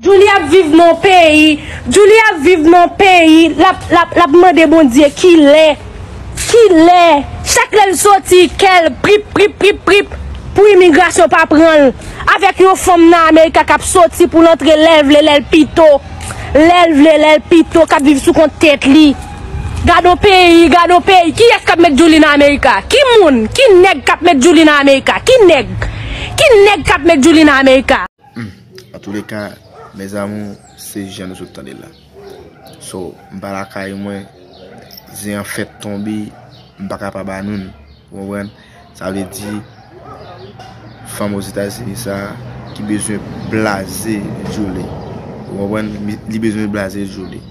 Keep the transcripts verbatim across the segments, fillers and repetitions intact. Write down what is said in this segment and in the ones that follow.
Djouly ap viv nan yon peyi, Djouly ap viv nan yon peyi, l ap, l ap, l ap mande Bondye kilè, kilè, chak lè l soti, kè l prip, prip, prip, prip, pou imigrasyon pa pran l. Avèk yon fanm nan Amerika k ap soti pou l antre lè l vle, lè l pito, lè l vle, lè l pito, k ap viv sou kont tèt li. Gade yon peyi, gade yon peyi. Kiyès k ap met Djouly nan Amerika? Ki moun? Ki nèg k ap met Djouly nan Amerika? Ki nèg? Ki nèg k ap met Djouly nan Amerika? Hmm. Antouleka, mes amours, se jan nou sot tande l la. So, m pa lakay mwen, zen an fèk tonbe, m pa ka pa ba nou l, ou konprann? Sa vle di, fanm Ozetazini sa a ki bezwen blaze Djouly, ou konprann? Li bezwen blaze Djouly.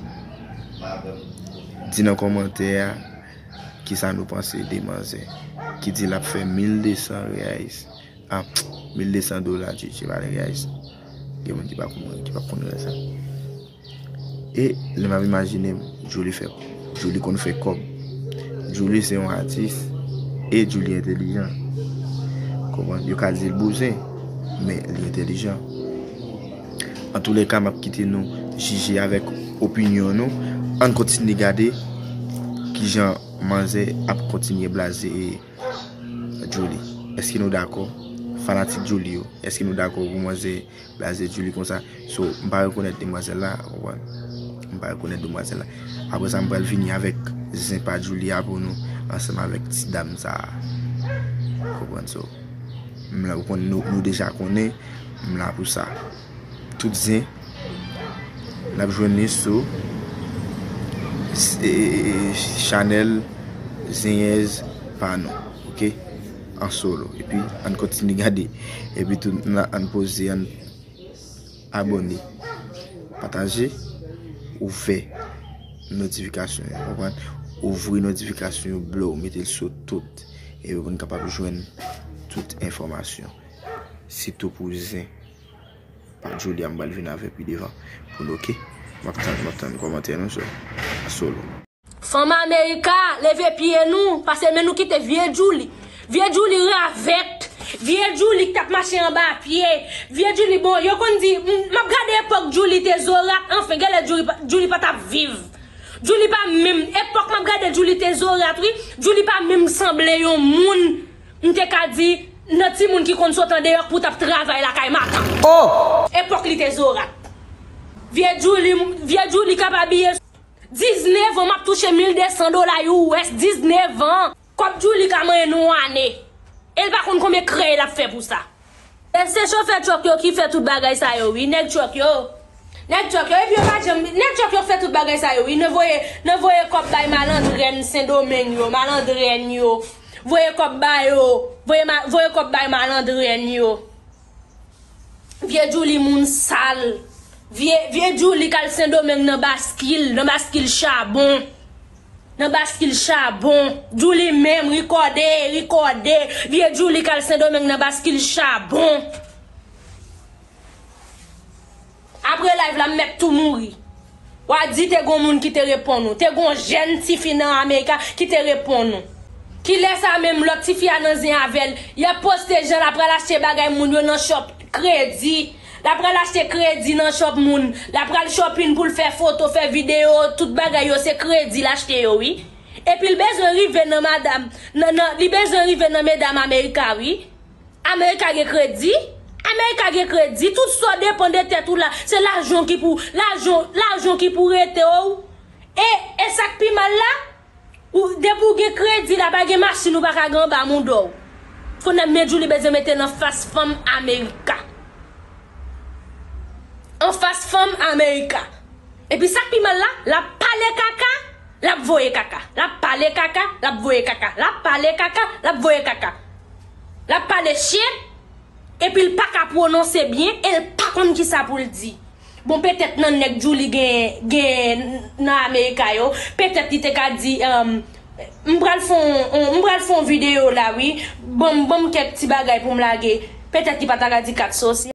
Di nan kòmantè a kisa nou panse de manzè ki di l ap fè mil de san reais. Ah, mil de san dola, tchitchi, pa de reais. Gen moun ki pa konn, ki pa konn sa. E lè m ap imajine m, Djouly fè, Djouly konn fè kòb. Djouly se yon atis e Djouly entèlijan. Konprann? Yo ka di l bouzen, men li entèlijan. Antouleka, m ap kite nou jije avèk opinyon nou. Ann kontinye gade kijan manzè ap kontinye blaze Djouly. Èske nou dakò? Fanatik Djouly yo, èske nou dakò pou manzè blaze Djouly konsa? So, m pa rekonèt demwazèl la, ou konprann? M pa rekonèt demwazèl la. Apre sa, m pral vini avèk zen pa Djouly a pou nou, ansanm avèk ti dam sa a. Konprann? So, m la, ou konn, nou, nou deja konnen, m la pou sa. Tout zen, n ap jwenn li sou s-, e, e, e, chanèl Zenyèz pa nou, oke? An solo. Epi, ann kontinye gade. Epi tou, n a, ann poze, ann abòne, pataje, ouvè notifikasyon yo, konprann? Ouvri notifikasyon yo, blow, mete l sou tout. Epi pou n kapab jwenn tout enfòmasyon. Sitou pou zen pa Djouly a, m pral vin avè pi devan pou nou, oke? M ap tann, m ap tann kòmantè nou, so, solo. Fanm Amerika, leve pye nou, paske men nou kite vye Djouly. Vye Djouly ravèt, vye Djouly k t ap mache anba pye, vye Djouly, bon, yo konn di, m, m ap gade epòk Djouly te zorat, anfen, genlè Djouly pa, Djouly pa t ap viv. Djouly pa menm, epòk m ap gade Djouly te zorat, wi, Djouly pa menm sanble yon moun. M te ka di, nan timoun ki konn sot andeyò k pou t ap travay lakay matant. Oh! Epòk li te zorat. Vye Djouly, vye Djouly k ap abiye. Diznèf an, m ap touche mil de san dola U S, diznèf an. Kòb Djouly ka manyen nou ane. E l pa konn konbyen krèy l ap fè pou sa. E se chofè truck yo ki fè tout bagay sa yo, wi, nèg truck yo. Nèg truck yo, epi yo pa janm, nèg truck yo fè tout bagay sa yo, wi. Nan voye, nan voye kòb bay malandrèn Sendomeng yo, malandrèn yo. Voye kòb ba yo, voye ma-, voye kòb bay malandrèn yo. Vye Djouly moun sal. Vye, vye Djouly k al Sendomeng nan baskil, nan baskil chabon. Nan baskil chabon. Djouly menm, rikòde, rikòde. Vye Djouly k al Sendomeng nan baskil chabon. Apre live la, m mèt tou mouri. W a di te gon moun ki te reponn ou. Te gon jèn tifi nan Amerika ki te reponn ou. Kilè sa menm lòt tifi a nan zen avè l? Y ap poste jan l ap pral achte bagay moun yo nan shop kredi. L ap pral achte kredi nan shop moun. L ap pral shopping pou l fè foto, fè videyo, tout bagay yo se kredi l achte yo, wi. Epi l bezwen rive nan madam, nan, nan, li bezwen rive nan medam Amerika, wi. Amerika gen kredi? Amerika gen kredi? Tout sa w depann de tèt ou la, se lajan ki pou, lajan, lajan ki pou rete w. E, e sa k pi mal la, ou, depi w gen kredi la, pa gen machin ou pa ka gen anba mouda w. Fò nèg men Djouly bezwen mete nan fas fanm Amerika. Anfas fanm Amerika. Epi sa k pi mal la, l ap pale kaka, l ap voye kaka. L ap pale kaka, l ap voye kaka. L ap pale kaka, l ap voye kaka. L ap pale shit, epi l pa ka pwononse byen, e l pa konn kisa pou l di. Bon, petèt nan nèg Djouly gen, gen nan Amerika yo, petèt li te ka di, um, m pral fè on, on, m pral fè on videyo la, wi. Ban m, ban m kèk ti bagay pou m lage. Petèt li pa ta ka di kat sòsyè.